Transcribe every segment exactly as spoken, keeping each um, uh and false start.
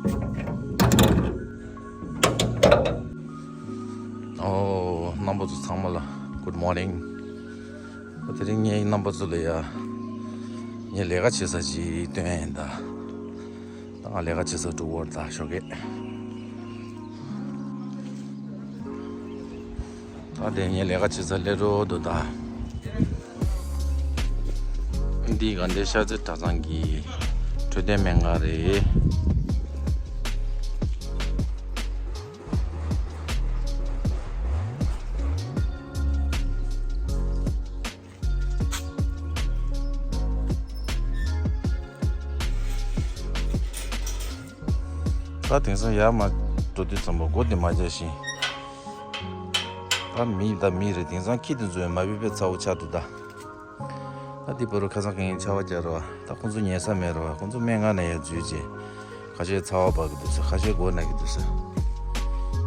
ཨོ། རྣམ་པ་ཚོ་ཚང་མ་ལ་good morning། དེ་རིང་ངས་རྣམ་པ་ཚོ་ལ་ཡ་ངས་ལས་ཀ་བྱེད་ས་ཅིག་སྟོན་ཡིན་ད། ད་ང་ལས་ཀ་བྱེད་ས་འགྲོ་བར་ད་ཞོགས་ཀས། ད་དེ་ངས་ལས་ཀ་བྱེད་ས་སླེབས་འགྲོ་འདུག་ད། འདི་དགའ་ལྡན་ཤར་རྩེ་གྲྭ་ཚང་གི་འཕྲོད་བསྟེན་སྨན་ཁང་རེད། ད་དེང་སང་ཡར་མར་འགྲོ་དུས་ཙམ་པ་སྒོ་དེ་མ་རྒྱག་བཞིན། ད་མི་ད་མི་རེད། དེང་སང་ཁྱི་དེ་ཚོ་མ་བི་པའི་ཚ་བོ་ཆགས་འདུག་ད། ད་འདི་བར་དུ་ཁ་སང་ཁ་ངན་ཆར་པ་རྒྱག་རོགས། ད་ཁོང་ཚོ་ཉལ་ས་མེད་རོགས། ཁོང་ཚོ་སྨན་ཁང་ནས་ཡར་འཛུལ་རྗེས། ཁ་ཤས་ཚ་བ་འབབ་ཀྱི་འདུག་ཟེར། ཁ་ཤས་མགོ་ན་གི་འདུག་ཟེར།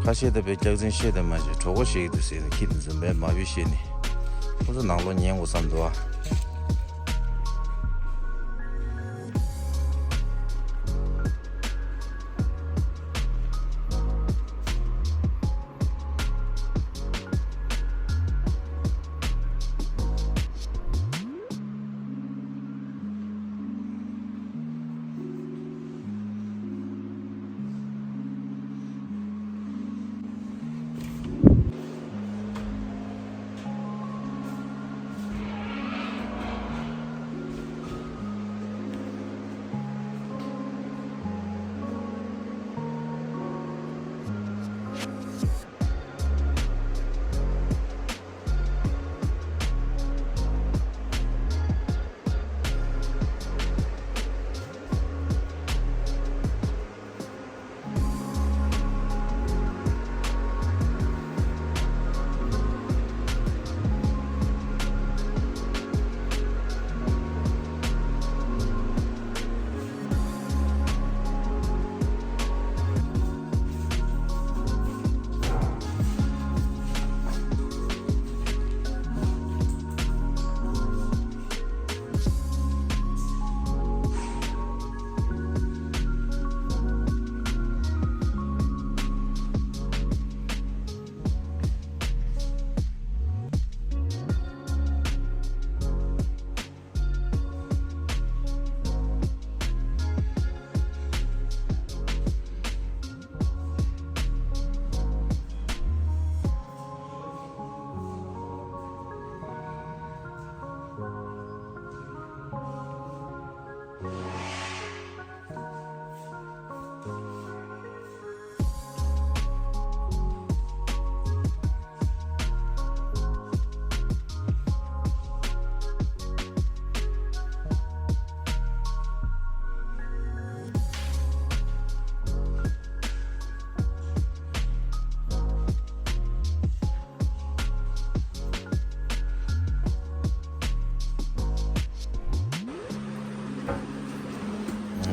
ཁ་ཤས་ད་བས་སྐྱག་རྫུན་བཤད་དེ་མ་བྱེད་གྲོད་ཁོག་བཤད་ཀྱི་འདུག་ཟེར་ནས་ཁྱི་དེ་ཚོ་འབད་མ་བུད་བཤད་ནས། ཁོ་ཚོ་ནང་ལོགས་ཉན་དགོས་བསམ་འདུག་ཨ།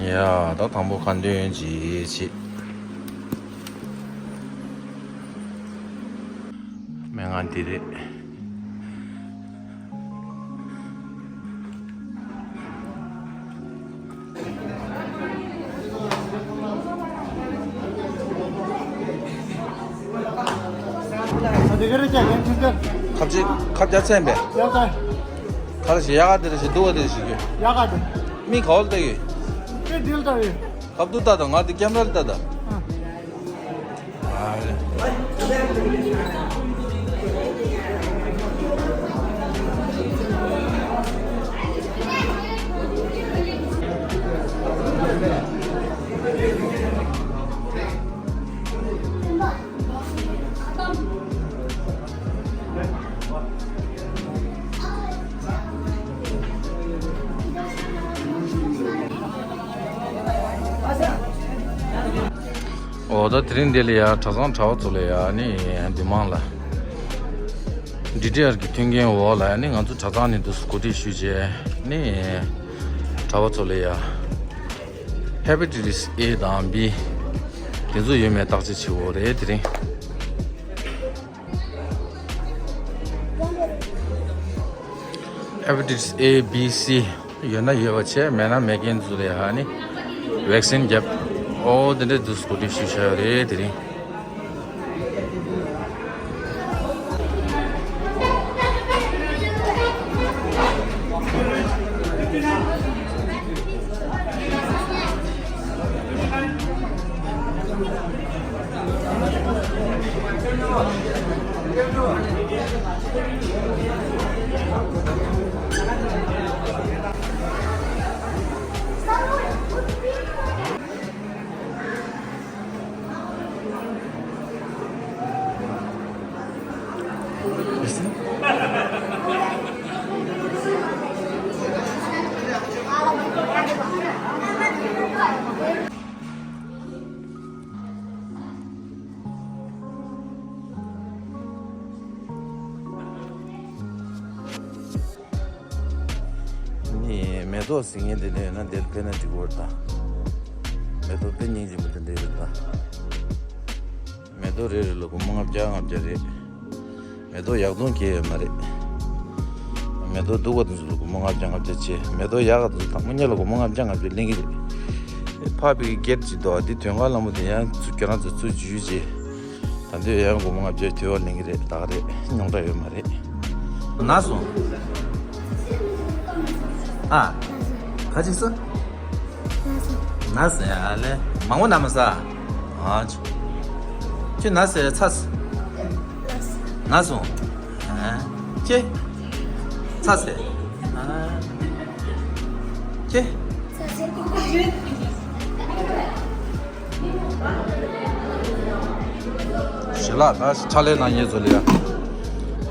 ཡ། ད་དང་པོ་ཁ་འདོན་ཅིག་བྱེད། སྨན་ཁང་འདི་རེད། ཁ་ཅིག་ཁ་བརྒྱ་ཚན་པས། ཡག་ག་ཁ་རེ་ཞིག་ཡག་ག་དེ་རེ་ཞིག་སྡུག་ག་དེ་རེ་ཞིག་གི་ཡག་ག་དེ། མི་ག་བོ་ལ་ལྟ་གི་ཁ་བརྡུ་ལྟ་དང་ང་དེ་ཀེམ་ར་ལ་ལྟ་དང་། འོ་ད་དེ་རིང་འདི་ལ་ཡ་གྲྭ་ཚང་གྲྭ་བ་ཚོ་ལ་ཡ་ནི་འདི་མང་ལ། ཌི་ཊི་ཨར་གྱི་མཐུན་རྐྱེན་འོག་ལ་ཡ་ནི་ང་ཚོ་གྲྭ་ཚང་ནས་འདུག་གོ་སྒྲིག་ཞུས་རྗེས་ནི་གྲྭ་བ་ཚོ་ལ་ཡ་ཧེ་པ་ཊའི་ཊི་སི་ཨེ་དང་བི་དེ་ཚོ་ཡོད་མེད་བརྟག་དཔྱད་བྱེད་འོ་རེད་དེ་རིང་། ཧེ་པ་ཊའི་ཊི་སི་ཨེ་བི་སི་ཡོད་ན་ཡོད་པ་བྱས། མེད་ན་མེད་མཁན་ཚོ་ལ་ཡ་ནི་ཝེག་སིན་བརྒྱབ། ཨོ་དེ་འདྲའི་འདུག་སྐུ་དྲིན་ཞུ་བྱ་ཡོད་རེད་དེ་རིང་། ནི་མེ་ཏོག་ཟིན་མཁན་དེ་འདྲ་ཡོད་ན་དེར་ཕེབས་ན་འགྲིག་གི་རེད་ད། མེ་ཏོག་དཔེ་སྙིང་རྗེ་མོ་དེ་འདྲ་རེད་ད། མེ་ཏོག་རེ་རེ་ལ་སྒོར་མོ་ལྔ་བརྒྱ་ལྔ་བརྒྱ་རེད། མེ་ཏོག་ཡག་སྡུག་གང་ཡང་ཡོད་མ་རེད། མེ་ཏོག་སྡུག་པ་དེ་ཚོ་ལ་སྒོར་མོ་ལྔ་བརྒྱ་ལྔ་བརྒྱ་བྱས། མེ་ཏོག་ཡག་ག་དེ་ཚོ་དང་པོ་ཉིད་ལ་སྒོར་མོ་ལྔ་བརྒྱ་ལྔ་བརྒྱ་ལེན་གྱི་རེད། ཕ་བི་གི་སྒེར་གྱི་འདུག་ཨ། འདི་དོན་ཁང་ལྷ་མོ་དེ་ཡང་ཚུར་ཁྱེད་རང་ཚོ་ཚུར་འཇུས་བྱས། ད་དུང་ཡང་སྒོར་མོ་ལྔ་བརྒྱ་དུས་བ་ལེན་གྱི་རེད། ད་ག་རེད། རྙོག་དྲ་ཡོད་མ་རེད། ན་སོང་། ཨ། ག་ཅིག་སོ། ན་སོང་ཡ་ལེ། མང་པོ་ན་མ་ས། ཨ་ཅོ། ཁྱོད་ན་ཟེར་ཚ་ས། ན་སོང་། ཨ། ཁྱེད། ཚ་ཟེར། ཨ། ཁྱེད། ཞལ་ལག་ད་ཕྱག་ལས་གནང་མཁན་ཚོ་ལ་ཡ།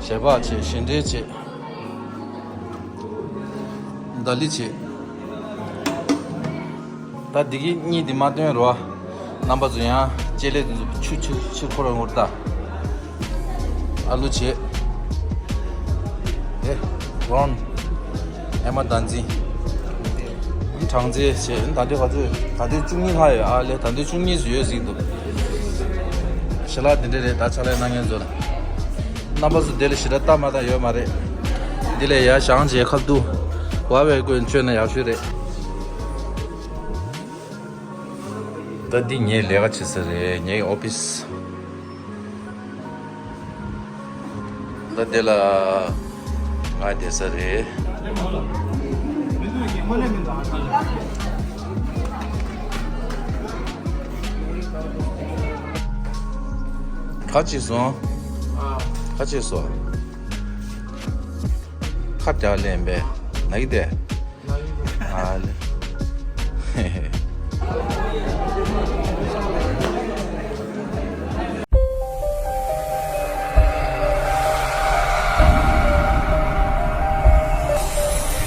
ཞལ་པར་བྱེད། ཞལ་འབྲེལ་བྱེད། ད་ལི་བྱེད། ད་འདི་གི་གཉིས་འདི་མ་བཏོན་རོགས། རྣམ་པ་ཚོ་ཡང་ལྕེ་ལེ་དེ་ཚོ་ཆུ་ཆུ་ཆུ་ཁོ་ར་ངུར་ད། ཨ་ལུ་བྱེད། ཨེ། གོན། ཨེ་མ་བདག་འཛིན། གྲངས་རྩིས་བྱེད། ད་ལྟའི་ག་ཚོད། ད་ལྟའི་བཅུ་གཉིས་ལྷག་ཡོད་ཨ་ལེ། ད་ལྟའི་བཅུ་གཉིས་སུ་ཡོད་ཟིག་འདུག་ཞལ་ལག་འདི་འདྲ་རེད། ད་ཕྱག་ལས་གནང་མཁན་ཚོ་ལ། རྣམ་པ་ཚོ་དེ་ལ་ཞེ་དྲག་ལྟ་མ་ལྟ་ཡོད་མ་རེད། འདི་ལས་ཡར་བཞེངས་བྱས་ཁ་ཐུག་བ་བའི་སྒོ་ནས་མཆོད་ན་ཡག་ཤོས་རེད། ད་འདི་ངའི་ལས་ཀ་བྱེད་ས་རེད། ངའི་ཨོ་ཕིས། ད་འདི་ལ་ང་བསྡད་ས་རེད། ཁ་ཅིག་སོང་། ཁ་ཅིག་སོང་། ཁ་རྒྱག་ལེན་པས་ན་གི་དེ། ཨ་ལེ།